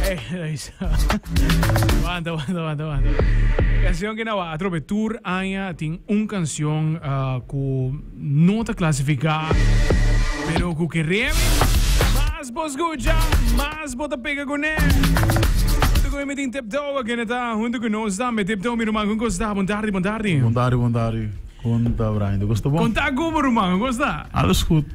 Ey, wanta, wanta, wanta, wanta. Canción que nou atrobe tur aña tin un canción uh, ku no ta clasifica, pero ku keremi mas bo escucha, mas bo ta pega con e. Junto ku mi tin Tiptoe, que ta junto ku nos tambe. Tiptoe, mi ruman, con kosta? Bon tardi, bon tardi. Bon tardi, bon tardi. Con ta, Brian? De kosta bon? Con ta ku, ruman? Con kosta? Alles goed.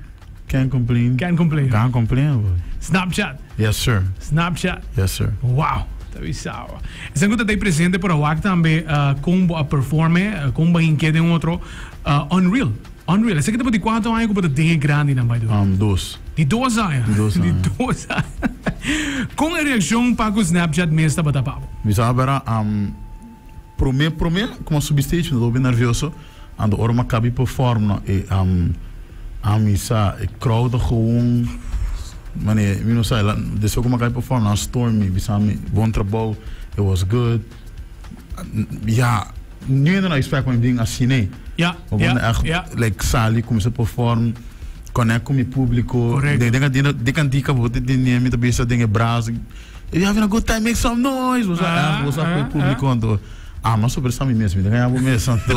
Can't complain. Can't complain. Can't complain, boy. Snapchat. Yes, sir. Snapchat. Yes, sir. Wow. Ta bisao. Esan ku ta tei presente por awak tambe uh, kon bo a performe, uh, kon bo a hinke den otro. Uh, unreal. Unreal. Esaki ta bo di kuantu aña ku bo ta den e grandinan, by the way? Dos. Di dos aña. Di dos Di aña. dos aña. Kon e reakshon pa ku Snapchat mes tabata pa bo? Mi sa bera, prome prome ku mi a subi stage mi tabata hopi nervioso. Anto ora mi a kabi perform no e ami sa e crowd a gewoon mane mi no sa despues ku mi a kabi perform nan a storm mi bisa mi bon trabou it was good ya niun hende no a expect pa mi bin asina ei Ya mi ya a echt ya like sali kuminsa perform connect ku mi publico Correcto. den den kantika bo ta tende mi ta bisa den e bras if you having a good time make some noise bo sa Ah bo sa ku e ah ah. publico anto Ah, m'a sorpresa mi mes, mi ta gaña bo mes. Anto,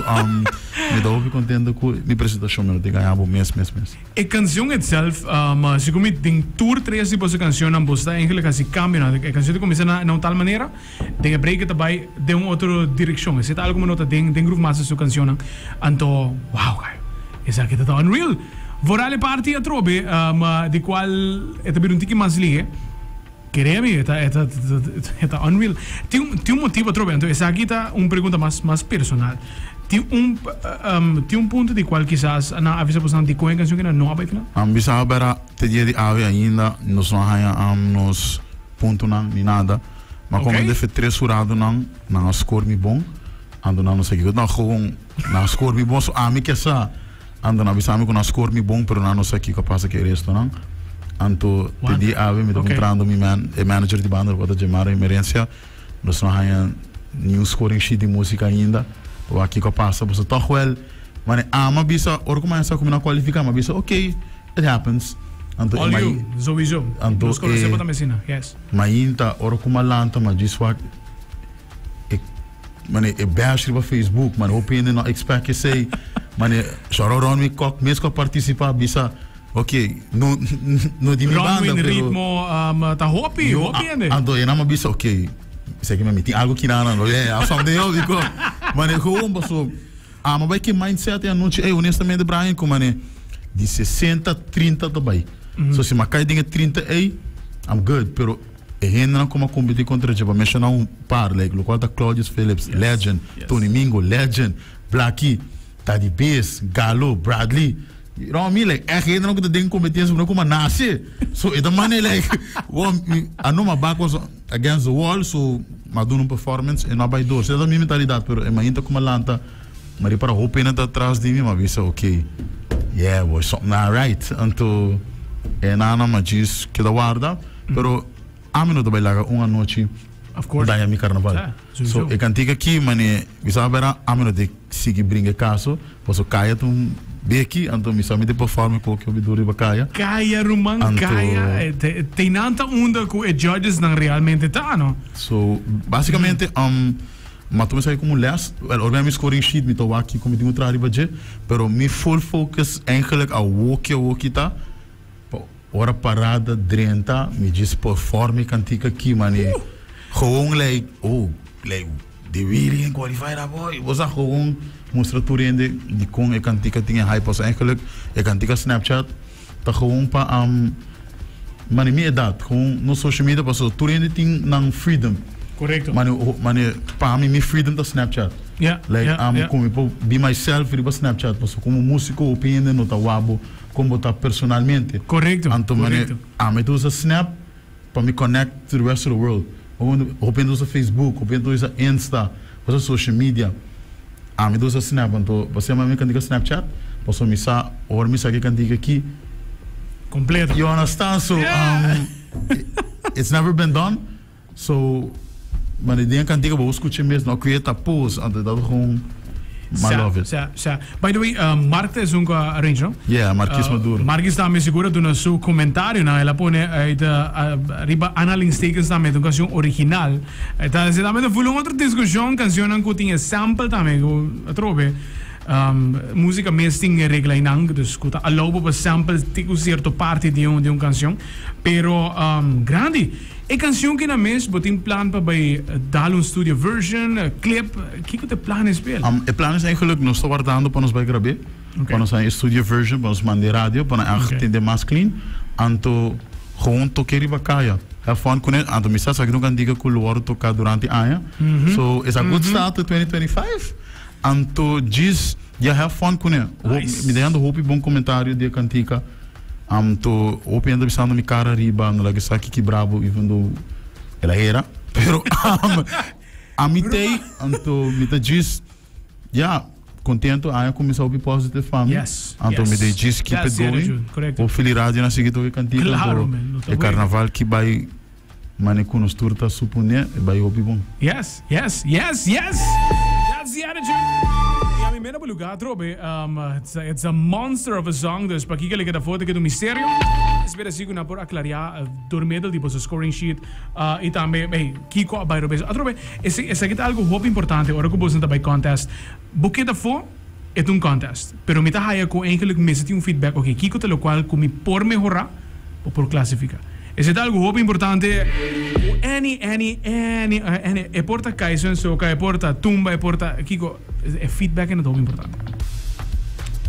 mi ta hopi contento cu mi presentacion, mi no ta gaña bo mes, mes, mes. E cancion itself, segun mi den tur tres di boso cancionnan boso ta eigenlijk haci cambionan. E cancion ta cuminsa na un tal manera, den e break e ta bay den un otro direccion. Esey ta algo mi nota den den Groove Master su cancionnan. Anto, wow, guy, esaki ta ta unreal. Vooral e parti atrobe, di cual e ta bira un tiki mas lihe. Kere mi, e ta, e ta, e ta unreal. Tin un, tin un motibo atrobe, anto esaki ta un pregunta mas, mas personal. Tin un, tin un punto di cual kisas nan a avisa boso nan dikon e cancion kina no a bai final? Bisa a bera te dia di awe ainda nos no a haña nos puntonan ni nada. Ma como Ok. defe tres huradonan nan a score mi bon, anto nan no sa kiko. No, gewoon nan a score mi bon, so ami ke sa. Anto nan bisa mi ku nan score mi bon pero nan no sa kiko a pasa ku e restonan. Anto te di awe mi ta puntrando mi man e manager di banda lokual ta Jemar Emerencia nos no haña niun scoring sheet di musika ainda pa wak kiko a pasa pasobra tòg wèl mane ama bisa ora ku mi haña sa ku mi no a kualifiká mi a bisa ok it happens anto e All mai you, sowieso. anto Nos konosé e bo tambe asina, yes. mainta ora ku mi a lanta mi a djis wak e Mane e bash riba Facebook, mane hopi hende no expect esey. Mane shout out Ronwin Kok mes ku a participa bisa ok no no di mi banda Ronwin pero ritmo um, ta hopi, yo hopi hende. anto e nan a bisa ok esaki mi tin algo kina nan yeah I something else diko mane gewoon paso amo bai ke mindset e anochi ey honestamente Brian ku mane di 60 30 ta bai so si mi a kai den e 30 ey I'm good pero E hendenan ku a kompetí kontra dje pa menshoná un par, like lokual ta Claudius Phillips, legend, Tony Mingo, legend, Blackie, Taddy Bees, Galo, Bradley, you know what I mean? Like ègt hendenan ku ta den kompetensia ku no kuma nase. So e ta mane like wou mi a no my back was against the wall so mi a duna un performance e no a bai dor. So e ta mi mentalidat pero e mainta ku mi a lanta mi a ripara hopi hende ta tras di mi mi a bisa okay yeah boy something not right. Anto e nan a djis keda warda. Pero ami no ta bai laga un anochi Of course. daña mi carnaval. Ja, So sowieso. e cantica aki mane mi sa bera ami no te sigui bringa e caso paso caya ta un beki anto mi sa mi te performe koki hopi duro riba caya. Caya ruman Anto caya eh, te, te nan ta unda cu e judges nan realmente ta no. So basicamente um ma tuma esaki como un les. Wel ora mi a mi scoring sheet mi ta wak kico mi tin cu traha riba dje pero mi full focus eigenlijk awoki awoki ta Pa ora parada drenta mi djis perform e kantika aki mane gewoon like oh like they really can qualify that boy bo sa gewoon mustra tur hende dikon e kantika tin e hype pasobra eigenlijk e kantika snapchat ta gewoon pa mane mi edat gewoon no social media pasobra tur hende tin nan freedom Korekto. mane mane pa mi mi freedom ta snapchat Ja, like ja, ami ja. ku mi por be myself riba snapchat pasobra komo musiko hopi hende no ta wak bo Kon bo ta personalmente. Korekto, Anto mane korekto. ami ta usa Snap pa mi connect to the rest of the world. Hopi hende ta usa Facebook, hopi hende ta usa Insta, usa social media. Ami ta usa Snap, anto pasobra mi kantika Snapchat, pasobra mi sa ora mi sa ke kantika aki. Kompleto. You understand? So, Yeah. it's never been done. So, mane den e kantika bo skucha mes no create a post, anto e ta gewoon. I love it. Sa, sa. By the way, Mark ta esun ku a arrange, no? Yeah, Marquis Maduro. Marquis tambe sigur a duna su comentarionan. El a pone uit riba aanhalingstekens tambe, ta un canción original. Ta esei tambe ta voel un otro discusion, cancionnan cu tin e sample tambe, cu atrobe musica mes tin e reglainan, dus cu ta allow bo pa sample te cu cierto parti di un di un cancion. Pero grandi! E cancion kina mes bo tin plan pa bay dal un studio version, clip, kico ta e plan espel? E plan is eigenlijk nos ta wardando pa nos bay grab'é, pa nos haña e studio version pa nos manda e radio pa nan echt tende mas clean, anto gewoon toke riba caya, have fun cune, anto mi sa esaki ta un cantica cu lo wordo toca durante aña, so it's a good start to 2025, anto djis ya have fun cune, mi ta hendo hopi bon comentario di e cantica. Anto hopi hende ta bisando mi cara riba, no laga esaki kibra bo even though el a hera. Pero ami t'ey, anto mi ta djis, ya, contento aña cuminsa hopi positive pa mi. Yes, Anto mi yes. ta djis keep it That's the going. attitude, correcto. Hopefully radio na sigui toca e cantica, Claro, anto man, no ta e wega. carnaval ki bay mane cu nos tur ta supone, e bay hopi bon. Yes, yes, yes, yes! That's the attitude! Y ami mira pa lugar atrobe, um, it's a, it's a monster of a song, dus pakiko el a keda for ta keda un misterio. Espera si cu nan por aclaria door middel di boso scoring sheet, y tambe, hey, kico a bay robes. Atrobe, ese, esaki ta algo hopi importante ora cu boso ta bay contest. Bo keda for, e ta un contest, pero mi ta haya cu eigenlijk mester tin un feedback, ok, kico ta locual cu mi por mehora, bo por clasifica. Esey ta algo hopi importante cu any, any, any, any, e por ta Kaiso Soka, e por ta Tumba, e por ta kico, e feedback ta hopi importante.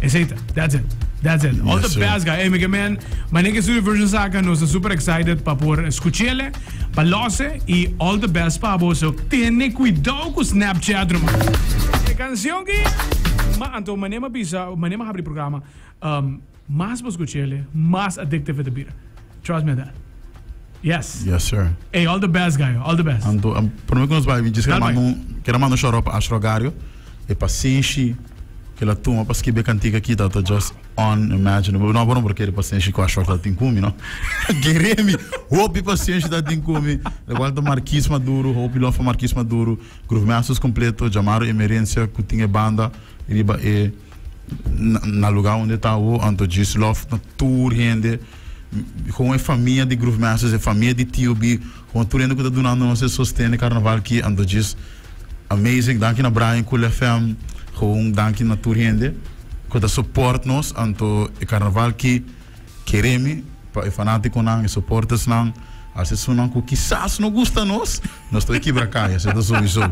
Esey ta, that's it, that's it. All the best guy. Hey, Mega Man, manera cu studio version saca, nos ta super excited pa por scuchele, pa lose y all the best pa bo. So tene cuidao cu Snapchat, ruman. E cancion ki, ma anto manera mi a bisa, manera mi a habri programa, um, Mas bo scuchele, mas addictive e ta bira. Trust me on that. Yes. Yes sir. Ey, all the best Gayo, all the best. Anto, prome cu nos bai, mi djis kere Dal bai. manda un, kere manda un shout out pa Ashro Gario. E pasenshi cu el a tuma pa skibi e cantica aki ta ta just unimaginable. No, bo no por kere pasenshi cu Ashro ta tin cu mi, no. Kere mi, hopi pasenshi ta tin cu mi. Locual ta Marquis Maduro, hopi love pa Marquis Maduro, Groove Masters completo, Jamaro Emerencia cu tin e banda riba e. Na lugar unda e ta awo, anto djis love na tur hende, gewoon e famia di Groove Masters, e famia di TOB, gewoon tur hende ku ta dunando nos e sosten e karnaval aki, anto djis amazing, danki na Brian Cool FM, gewoon danki na tur hende ku ta support nos, anto e karnaval aki kere mi pa e fanatikonan, e supportersnan, as esunnan ku kisas no gusta nos, nos ta kibra kaya, esei ta souiso.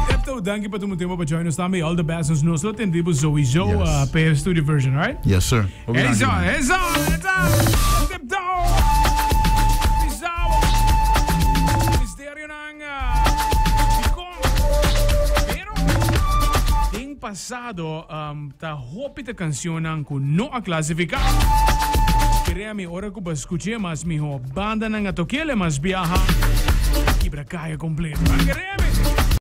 Tiptoe, danki pa tuma tempo pa join nos tambe. All the best. Nos nos lo tende bo sowieso Yes. pa e studio version, alright? Yes sir. Hopi danki, Eso, man. eso, eso. Tiptoe. Pisao. Misterionan dikon. Pero den pasado ta hopi ta cancionnan ku no a clasifica. Kere mi ora ku bo skuch'é mas miho. Bandanan a tok'el e mas biaha. Kibra kaya kompleto. Keremi.